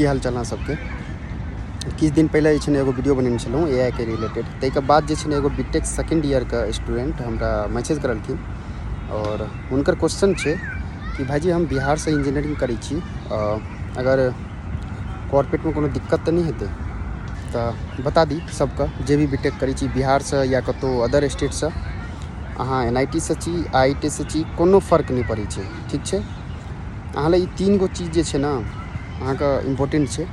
की हाल चाल अहाँ सबके। किछु दिन पहिले जे छै ने एगो वीडियो बनेने छलहुँ ए आई के रिलेटेड। ताहिके बाद जे छै ने एगो बी टेक सेकेंड ईयरके स्टूडेंट हमरा मैसेज करलखिन आओर हुनकर क्वेश्चन छै कि भाइजी हम बिहारसँ इंजीनियरिंग करै छी, अगर कॉर्पोरेटमे कोनो दिक्कत तऽ नहि हेतै? तऽ बता दी सबके जे भी बी टेक करै छी बिहारसँ या कतहु अदर स्टेटसँ, अहाँ एन I T सँ छी, आई I T सँ छी, कोनो फर्क नहि पड़ै छै। ठीक छै, अहाँ लए ई तीन गो चीज जे छै ने अहाँके इम्पोर्टेंट छै,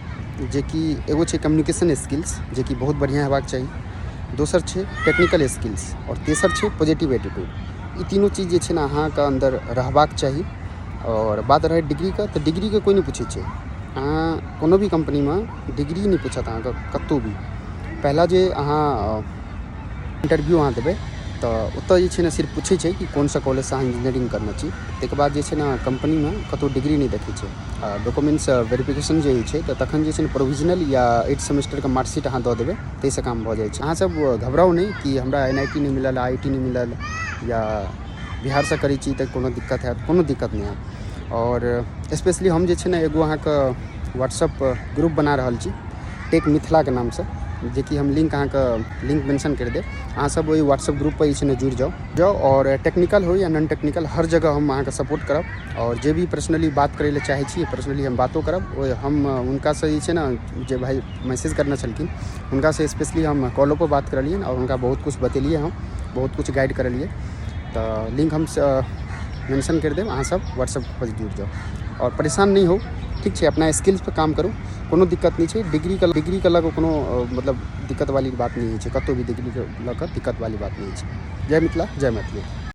जेकि एगो छै कम्युनिकेशन स्किल्स, जेकि बहुत बढ़िआँ हेबाक चाही, दोसर छै टेक्निकल स्किल्स आओर तेसर छै पॉजिटिव एटीट्यूड। ई तीनू चीज जे छै ने अहाँके अन्दर रहबाक चाही। आओर बात रहै डिग्रीके, तऽ डिग्रीके कोइ नहि पूछै छै। अहाँ कोनो भी कम्पनीमे डिग्री नहि पूछत अहाँके कतहु भी। पहिला जे अहाँ इंटरव्यू अहाँ देबै तऽ ओतऽ जे छै ने सिर्फ पूछै छै कि कोनसँ कॉलेजसँ अहाँ इंजीनियरिंग करने छी। ताहिके बाद जे छै ने कम्पनीमे कतहु डिग्री नहि देखै छै। आ डॉक्यूमेंट्स वेरिफिकेशन जे होइ छै तऽ तखन जे छै ने प्रोविजनल या एट सेमेस्टरके मार्कशीट अहाँ दऽ देबै, ताहिसँ काम भऽ जाइ छै। अहाँसभ घबराउ नहि कि हमरा एन I T नहि मिलल, आई I T नहि मिलल या बिहारसँ करै छी तऽ कोनो दिक्कत हैत। कोनो दिक्कत नहि हैत। आओर स्पेशली हम जे छै ने एगो अहाँके व्हाट्सअप ग्रुप बना रहल छी टेक मिथिलाके नामसँ, जेकि हम लिंक अहाँके लिंक मेंशन करि देब। अहाँ सब ओहि व्हाट्सअप ग्रुप पर जे छै ने जुड़ि जाउ जाउ आओर टेक्निकल हो या नॉन टेक्निकल, हर जगह हम अहाँके सपोर्ट करब। आओर जे भी पर्सनली बात करै लए चाहै छी, पर्सनली हम बातो करब। ओहि हम हुनकासँ जे छै ने, जे भाइ मैसेज करने छलखिन, हुनकासँ स्पेशली हम कॉलो पर बात करलियनि आओर हुनका बहुत किछु बतेलियै, हम बहुत किछु गाइड करलियै। तऽ लिंक हम मेंशन करि देब, अहाँ सब व्हाट्सअप पर जुड़ि जाउ आओर परेशान नहि होउ। ठीक छै, अपना स्किल्स पर काम करू, कोनो दिक्कत नहि छै। डिग्रीके लऽ कऽ कोनो मतलब दिक्कत वाली बात नहि होइ छै। कतहु भी डिग्रीके लऽ कऽ दिक्कत वाली बात नहि होइ छै। जय मिथिला, जय मैथिली।